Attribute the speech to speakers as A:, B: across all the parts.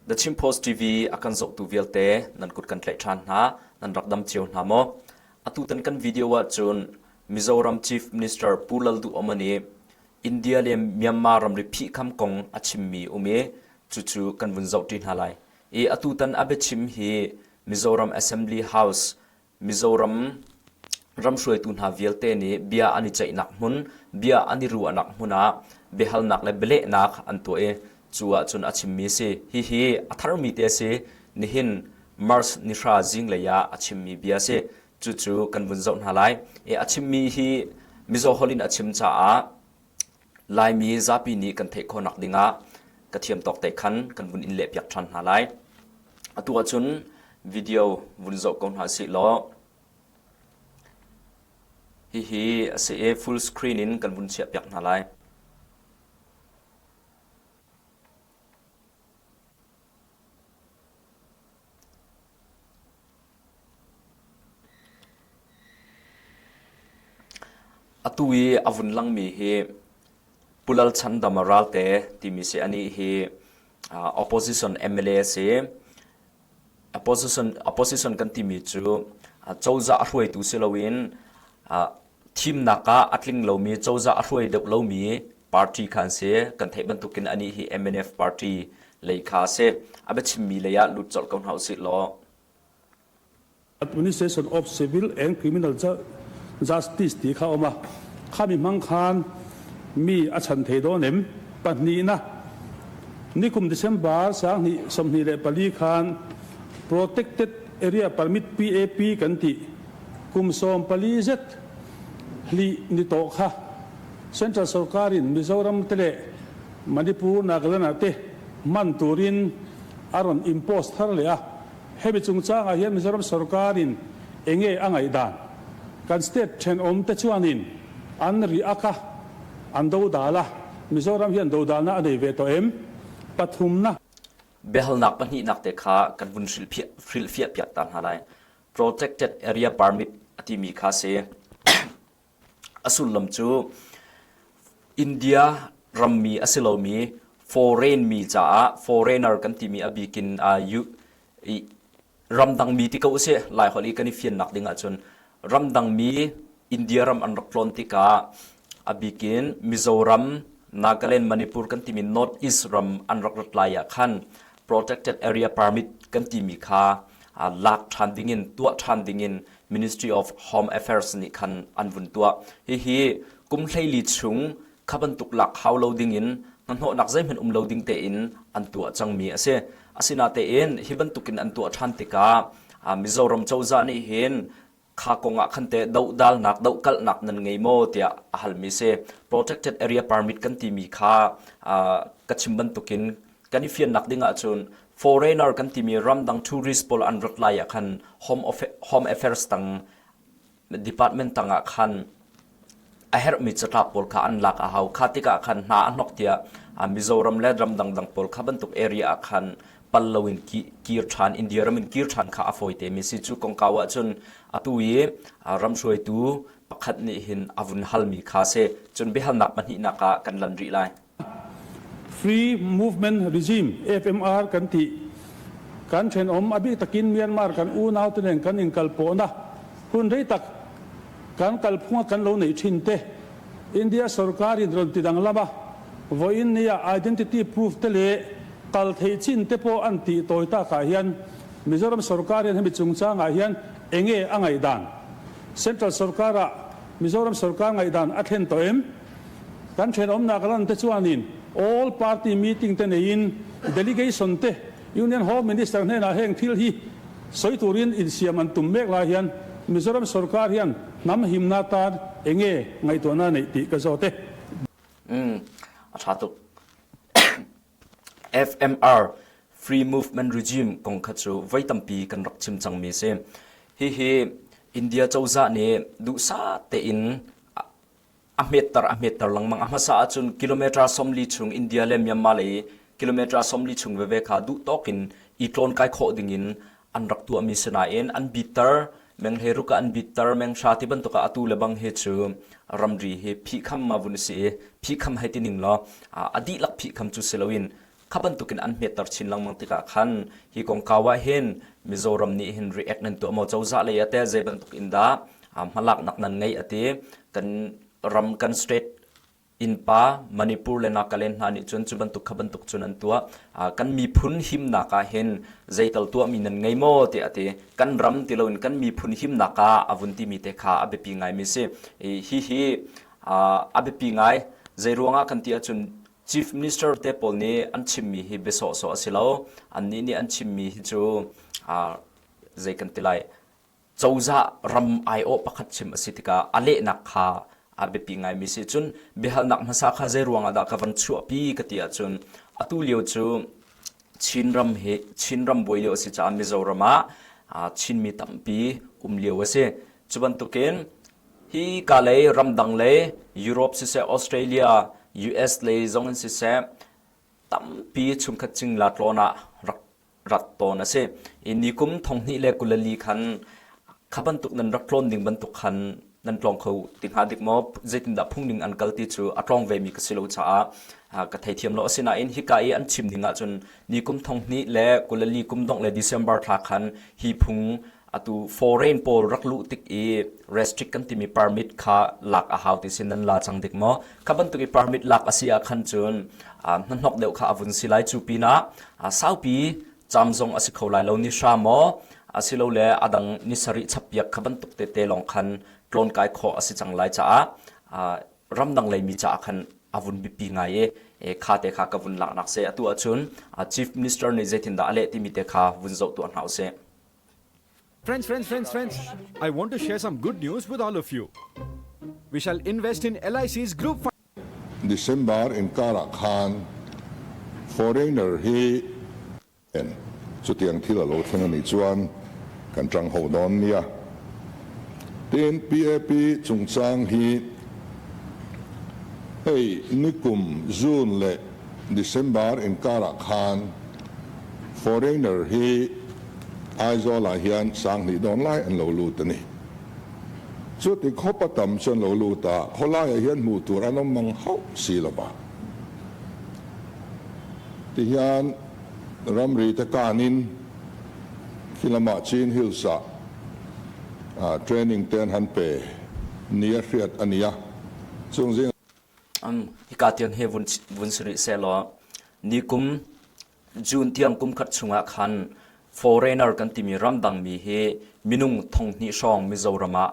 A: The Chin Post TV a kan zohtu vialte nan kut kan tlaih ṭhan hna, nan rak dam cio hna maw? Atutan kan video ahcun Mizoram Chief Minister Pu Lalduhoma nih India le Myanmar ramri phihkham kong a chimmi um i cucu kan vun zohṭi hna lai. I atutan a biachim hi Mizoram Assembly House Mizoram ramhruaitu hna vialte nih bia an i ceihnak hmun, bia an i ruahnak hmun ah biahalnak le bialehnak an tuah i cu ahcun a chimmi a si. Hihi a tharmi te a si. Nihin March nihra zinglei ah a chimmi bia a si. Cucu kan vun zoh hna lai. I a chimmi hi Mizo holh in a chim caah Laimi zapi nih kan theih khawhnak dingah ka thiam tawk te khan kan vun in lehpiak ṭhan hna lai. Atu ahcun video vun zoh ko hna sih law hihi a si i full screen in kan vun chiahpiak hna lai. Atu i a vun langmi hi Pu Lalchhandama Ralte timi si. Anih hi opposition MLA a si. Opposition, opposition kan timi cu cozah a hruaitu si loin thimnak ah a tling lomi, cozah a hruai deuh lomi party kha an si. Kan theih bantukin anih hi MNF party lei kha a si. A biachimmi lei ah lut colh ko hna usih law.
B: Administration of Civil and Criminal Justice ti kha a um a. Khami hmang khan mi a chan thei dawn em? Pahnihna, nikum December sanghnih 24 khan Protected Area Permit PAP kan ti kum 14 zet hlih ni tawh kha Central sorkar in Mizoram te leh Manipur, Nagaland ah te hman turin a rawn impose thar leh a. Hemi chungchangah hian Mizoram sorkarin enge a ngaihdan? Kan state thenawm te chuanin an ri ak a, an dodal a, Mizoram hian dodalna a nei ve tawh em? Pathumna.
A: Biahalnak pahnihnak te kha kan vun hrilhfiah piak ta hna lai. Protected Area Permit a timi kha si. A sullam cu India rammi a si lomi foreign mi caah foreigner kan timi a bikin ramdangmi ti ko usih Laiholh i kan i fiannak ding ahcun ramdangmi India ram an rak tlawn tikah a bikin Mizoram, Nagaland, Manipur kan timi North East ram an rak rat lai ah khan protected area permit kan timi kha lak ṭhan dingin tuah ṭhan dingin Ministry of Home Affairs nih khan an vun tuah. Hihi kum 14 chung kha bantuk lak hau lo dingin hnahnawhnak zeihmanh um lo ding tein an tuah cangmi a si. Asinatein hi bantukin an tuah ṭhan tikah Mizoram cozah nih hin kha kong ah khan teh dohdalnak dohkalhnak nan ngei maw tiah a halmi si. Protected area permit kan timi kha ka chim bantukin kan i fiannak ding ahcun foreigner kan timi ramdang tourist pawl an rat lai ah khan home, home affairs tang department tang ah khan a herhmi catlap pawl kha an lak a hau. Kha tikah khan hna a hnok tiah Mizoram le ram dangdang pawl kha bantuk area ah khan pal loin kir ṭhan India ram in kir ṭhan kha a fawi te mi si. Cu kongkau ahcun atu i ram hruaitu pakhat nih hin a vun halmi kha si. Cun biahalnak pahnihnak ah kan lan rih lai.
B: Free Movement Regime FMR kan ti. Kan ṭhenawm a bik takin Myanmar kan unau te nen kan in kalpawhnak hun rei tak kan kalphung ah kan lo neih ṭhin te. India sorkar in rawn ti danglam a vawiin ni ah identity proof te leh kal theih chin te pawh an tih tawi tak ah hian Mizoram sorkar hian hemi chungchang ah hian enge a ngaihdan? Central sorkar ah Mizoram sorkar ngaihdan a thlen tawh em? Kan thenawmnak ran te chuanin all party meeting te neiin delegation te Union Home Minister hnenah heng thil hi sawi turin insiam an tum mek lai hian Mizoram sorkar hian hnam himna tan enge ngaihtuahna neih tih ka zawt e.
A: Umm a tha tuk. FMR Free Movement Regime kong kha cu voi tampi kan rak chim cangmi a si. Hihi India cozah nih duhsah tein a hmetter a hmetter lengmang. A hmasa ahcun kilometer 40 chung India le Myanmar lei kilometer 40 chung veve kha duh tawk in i tlawnkai khawh dingin an rak tuahmi si nain an bitter menghle ruk ah an bitter menghra ti bantuk ah atu le bang hi cu ramri hi phihkham ma vun si i phihkham hei ti ning law a dihlak phihkham cu si loin. Kha bantukin an hmetter chin lengmang tikah khan hi kongkau ah hin Mizoram nih hin react nan tuah maw cozah lei ah teh zei bantuk in dah hmalaknak nan ngeih a ti. Kan ram kan state innpa Manipur le Nagaland hna nih cun cu bantuk kha bantuk cun an tuah. Kan miphun himnak ah hin zeital tuahmi nan ngei maw tiah a ti. Kan ram ti loin kan miphun himnak ah a vun timi te kha a biapi ngaimi si. Hihi a biapi ngai. Zei ruangah kan ti ahcun Chief Minister te pawl nih an chimmi hi bia sawhsawh a si lo. Annih nih an chimmi hi cu zei kan ti lai cozah ram aiawh pakhat chim a si tikah a lehnak kha a biapi ngaimi si. Cun biahalnak hmasa kha zei ruangah dah ka van chuahpi ka ti ahcun atu lio cu Chinram hi Chinram buai lio a si caah Mizoram ah Chinmi tampi um lio a si. Cu bantukin hi ka lei ramdang lei Europe siseh Australia, US lei zong in siseh tampi chungkhat cingla tlawn ah rak rat tawn a si. I nikum thonghnih le 24 khan kha bantuk nan rak tlawn ding bantuk khan nan tlawng kho ti hnga dik maw? Zeitindah phungning an kal ti cu a tlawng vemi ka si lo caah ka theithiam lo. Asinain hika i an chim ning ahcun nikum 2024 kum dongh le December thla khan hi phung atu foreign pawl rak luh tik i restrict kan timi permit kha lak a hau ti sin nan la cang dik maw? Kha bantuk i permit lak a si ah khan cun hnahnok deuh kha a vun si lai. Cu pinah saupi cam zong a si kho lai lo ni hra maw asilole a dang ni sarih chappiak kha bantuk tete lawng khan tlawnkai khawh a si cang lai caah ramdang leimi caah khan a vun biapi ngai i kha te kha ka vun laknak si. Atu ahcun Chief Minister nih zeitindah a leh timi te kha vun zoh tuah hna usih.
C: Friends, friends, friends, friends, I want to share some good news with all of you. We shall invest in LIC's group
D: December inkarah khan foreigner hi en chutiang thil a lo thleng a nih chuan kan tang ho dawn nia. Tin, PAP chungchang hi hei nikum June leh December inkarah khan foreigner hi Aizawl-ah hian 2000 dawn lai an lo lut a ni. Chuti khawp a tam chu an lo lut a, khawlaiah hian hmuh tur an awm mang hauh si lo va. Tihian ramri te kanin khi lamah Chin Hills-ah training te an han pe nia hriat a ni a, chung zingah
A: Hika tiang hi vun si rih sehlaw nikum June tiang kum khat chungah khan foreigner kan timi ramdangmi hi minung 2000 hrawng Mizoram ah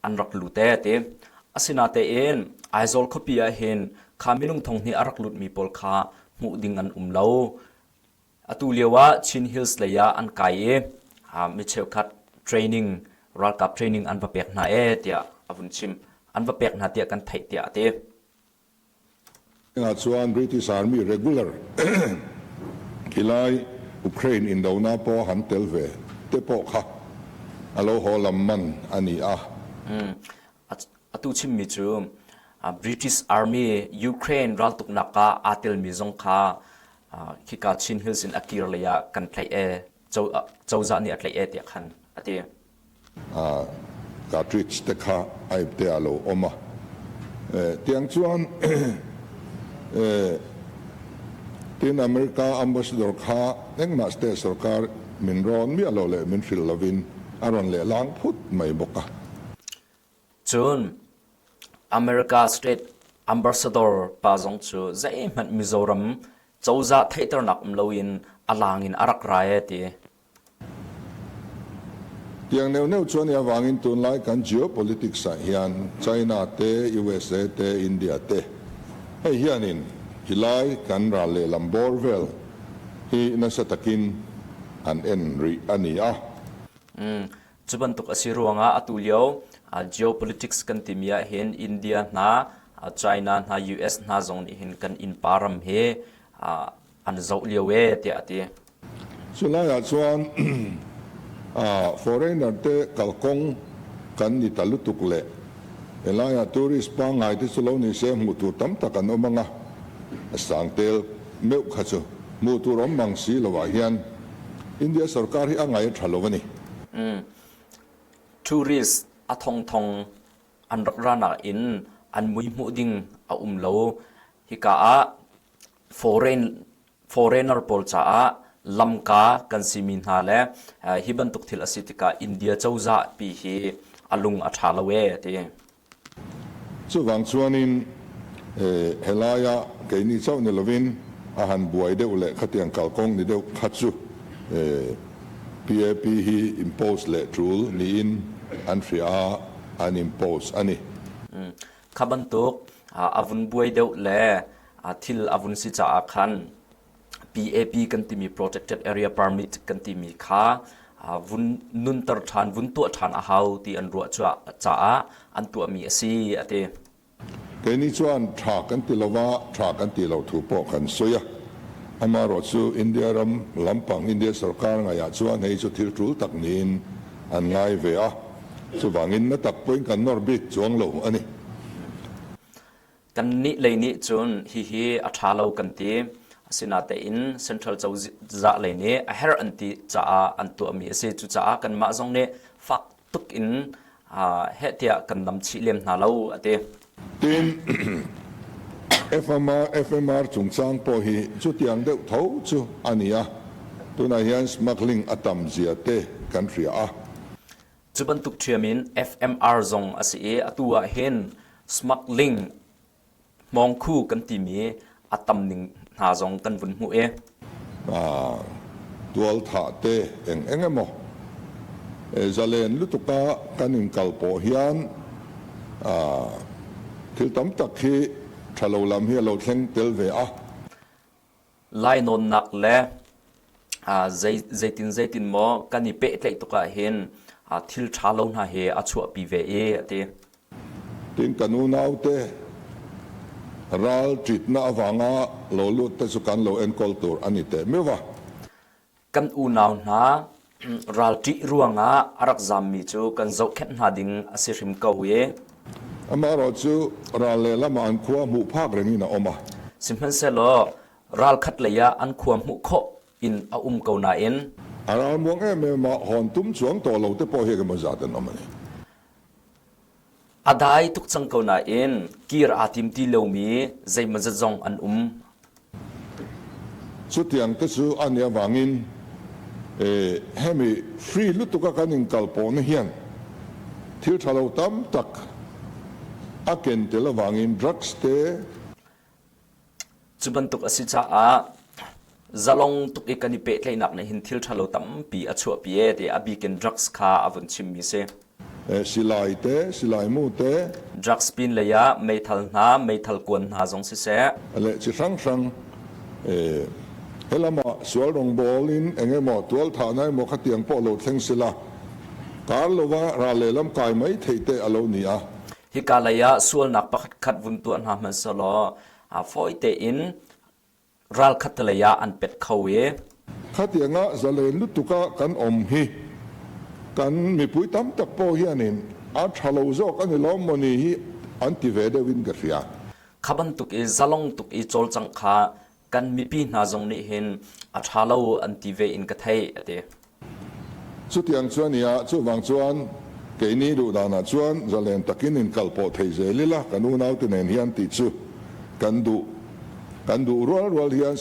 A: an rak lut ee ti. Asinatein Aizawl khuapi ah hin kha minung 2000 a rak lutmi pawl kha hmuh ding an um lo. Atu lio ah Chin Hills lei ah an kai i mi cheukhat training ralkap training an va pek hna ee tiah a vun chim. An va pek hna tiah kan theih tiah a ti.
D: Ah chuan British Army regular khilai Ukraine indona pawh han tel ve te pawh kha a lo haw lam man a ni a.
A: Atu chimmi cu British Army Ukraine raltuknak ah aa telmi zong kha khika Chin Hills in a kir lei ah kan tlaih e cozah nih a tlaih e tiah khan a ti.
D: Cartridge te kha a ipte ah lo awm a. Tiang chuan tin America ambassador kha engmah state sarkar min rawn miah lo leh min hrilh lovin a rawn lehlang phut mai bawk a.
A: Cun America State Ambassador pa zong cu zeihmanh Mizoram cozah theihternak um loin a lang in a rak ra e ti.
D: Tiang neuh neuh chuan i avangin tunlai kan geopolitics ah hian China te, USA te, India te hei hianin hilai kan ral lehlam bawr vel hi nasa takin an en rih a ni a.
A: Cu bantuk a si ruangah atu lio geopolitics kan timi ah hin India hna, China hna, US hna zong nih hin kan innpa ram hi an zoh lio e tiah a ti.
D: Culai ah chuan foreigner te kalkawng kan ni ta lutuk le helai ah tourist pangngai te chu lo ni se hmuh tur tam tak an awm anga a sang tel meuh kha chu hmuh tur awm mang si lo ah hian India sarkar hi a ngai a tha lo a ni.
A: Tourist a thongthong an rak ra nain an mui hmuh ding a um lo. Hika ah foreign Foreigner pawl caah lamka kan simi hna le hi bantuk thil a si tikah India cozah pi hi a lung a ṭha lo ee ti.
D: Chuvang chuanin helaia keini chauh ni lovin a han buai deuh leh khatiang kalkawng ni deuh kha chu PAP hi impose leh tul niin an hria a, an impose a ni.
A: Kha bantuk a vun buai deuh le thil a vun si caah khan PAP kan timi Protected Area Permit kan timi kha vun nunter ṭhan, vun tuah ṭhan a hau ti an ruah caah an tuahmi a si a ti.
D: Keini chuan ṭha kan ti lo va, ṭha kan ti lo thu pawh kan sawi a. Amaherawhchu India ram lampang India sorkar ngaih ah chuan hei chu thil ṭul tak niin an ngai ve a, chuvangin na tak pawhin kan nawr bik chuang lo a ni.
A: Kannih lei nih cun hihi a ṭha lo kan ti. Asinain Central cozah lei nih a herh an ti caah an tuahmi a si. Cucaah kanmah zong nih fak tuk in heh tiah kan nam chih lem hna lo a ti.
D: Tin, FMR, FMR chungchang pawh hi chutiang deuh tho chu a ni a, tunah hian smuggling a tam zia te kan hria a.
A: Cu bantuk ṭhiam in FMR zong a si i atu ah hin smuggling hmawngkhu kan timi a tam ning hna zong kan vun hmuh i.
D: Tual thah te eng eng emaw zalen lutuk a kan in kal pawh hian thil tam tak hi tha lo lam hi a lo thleng tel ve a.
A: Lainawnnak le zeitin zeitin maw kan i pehtlaih tuk ah hin thil ṭha lo hna hi a chuahpi ve i a ti.
D: Tin kan unaute ral ṭitnak avanga lo lut te chu kan lo enkawl tur a ni teh meuh va.
A: Kan unau hna ral ṭih ruangah a rak zammi cu kan zohkhenh hna ding a si hrim ko i.
D: Amaherawhcu ral lehlam ah an khua hmuh phak rengin a um a.
A: Sihmanhsehlaw ral khat lei ah an khua hmuh khawh in a um ko nain.
D: A ralmuang em em a hawn tum chuang tawh lo te pawh hi emaw zat an um a ni.
A: A dai tuk cang ko nain kir aa tim ti lomi zeimawzat zong an um.
D: Chutiang te chu a nih avangin hemi free lutuk a kan inkalpawhna hian thil tha lo tam tak a ken tel avangin drugs te,
A: Cu bantuk a si caah zalong tuk i kan i pehtlaihnak nih hin thil ṭhalo tampi a chuahpi e ti a bik in drugs kha a vun chimmi si.
D: Silai te, silai mu te.
A: Drugs pin lei ah meithal hna, meithal kuan hna zong siseh.
D: Le chi hrang hrang helam ah sual rawngbawl in engemaw tual thahna emaw khatiang pawh lo thleng sila kar lova ral lehlam kai mai thei te a lo ni a.
A: Hika lei ah sualnak pakhat khat vun tuah hna hmanh selaw fawi tein ralkhat lei ah an pet kho i
D: Khatiang ah zalen lutuk ah kan um hi kan mipui tam tak pawh hianin a tha lo zawk an i lawm maw ni hi an ti ve deuh in ka hria.
A: Kha bantuk i zalong tuk i cawlcangh kha kan mipi hna zong nih hin a ṭha lo an ti ve in ka theih a ti.
D: Chutiang chuan i ah chuvang chuan keini duhdan ah chuan zalen takin in kal pawh thei zel ila kan unaute nen hian tih chu kan duh kan duh rual rual hian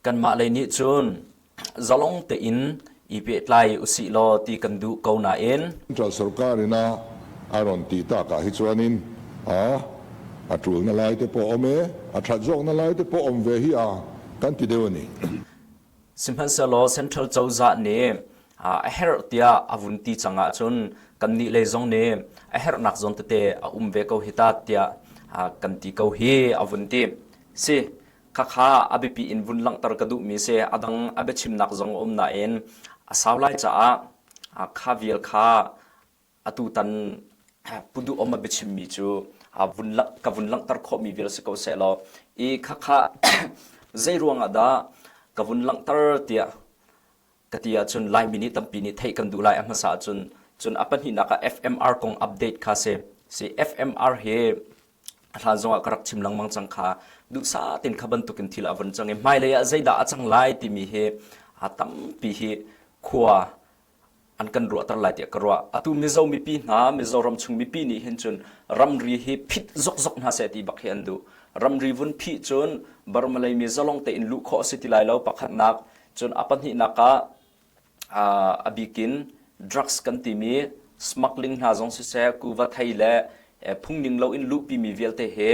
A: Kanmah lei nih cun zalong tein i pehtlai usih law ti kan duh ko nain
D: Central sorkar in a a rawn tih tak ah hi chuanin a a tulna lai te pawh awm e, a that zawkna lai te pawh awm ve hi a kan ti deuh a ni.
A: Sihmanhsehlaw Central cozah nih a herh tiah a vun ti cang ahcun kannih lei zong nih a herhnak zawn tete a um ve ko hi ta tiah kan ti ko hi a vun ti. Si, khakha a biapi in vun langhter ka duhmi si. A dang a biachimnak zong a um nain a sau lai caah kha vial kha atutan Pu Duh Om a biachimmi cu ka vun langhter khawhmi vial si ko sehlaw i khakha zei ruangah dah ka vun langhter tiah ka ti ahcun Laimi nih tampi nih theih kan duh lai a hmasa ahcun cun a pahnihnak ah FMR kong update kha si si FMR hi a hlan zongah ka rak chim lengmang cang kha duhsah tein kha bantukin thil a vun cang i hmailei ah zeidah a cang lai timi hi a tampi hi khua an kan ruahter lai tiah ka ruah. Atu Mizo mipi hna, Mizoram chung mipi nih hin cun ramri hi phit zokzok hna seh ti bak hi an duh. Ramri vun phih cun Burma lei mi zalong tein luh khawh a si ti lai lo pakhatnak. Cun a pahnihnak ah a bikin drugs kan timi smuggling hna zong siseh kuva thei le phungning loin luhpimi vialte he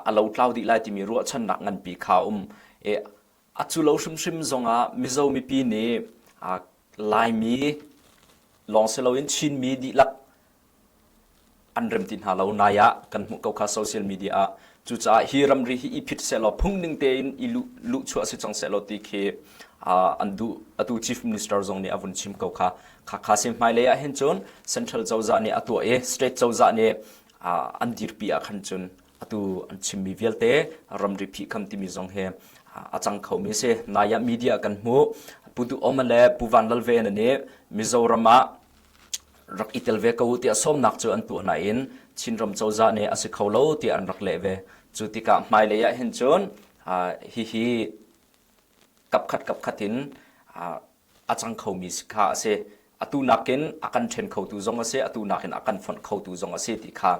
A: a lotlau dih lai timi ruahchannak nganpi kha um. A cu lo hrimhrim zongah Mizo mipi nih Laimi lawng si loin Chinmi dihlak an rem ti hna lo. Nai ah kan hmuh ko kha social media ah. Cucaah hi ramri hi i phit sehlaw phungning tein i luhchuah si cang sehlaw ti khi an duh. Atu Chief Minister zong nih a vun chim ko kha. Khakha si hmailei ah hin cun Central cozah nih a tuah i state cozah nih an dirpi ah khan cun atu an chimmi vialte ramri phihkham timi zong hi a cang khomi a si. Nai ah media kan hmuh. Pu Duh Om le Pu Van Lal Ven nih Mizoram ah rak i tel ve ko u tiah sawmnak cu an tuah nain Chinram cozah nih a si kho lo tiah an rak leh ve. Cu tikah hmailei ah hin cun hihi kapkhat kapkhat in a cang khomi kha a si. Atu nakin a kan ṭhen khotu zong a si, atu nakin a kan fonh khotu zong a si ti kha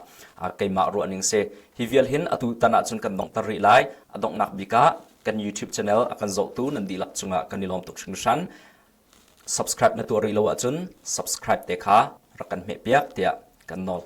A: keimah ruahning si. Hi vial hin atu tan ahcun kan donghter rih lai. A donghnak bik ah kan YouTube channel a kan zohtu nan dihlak cungah kan i lawm tuk hringhran. Subscribe na tuah rih lo ahcun subscribe te kha rak kan hmehpiak tiah kan nawl.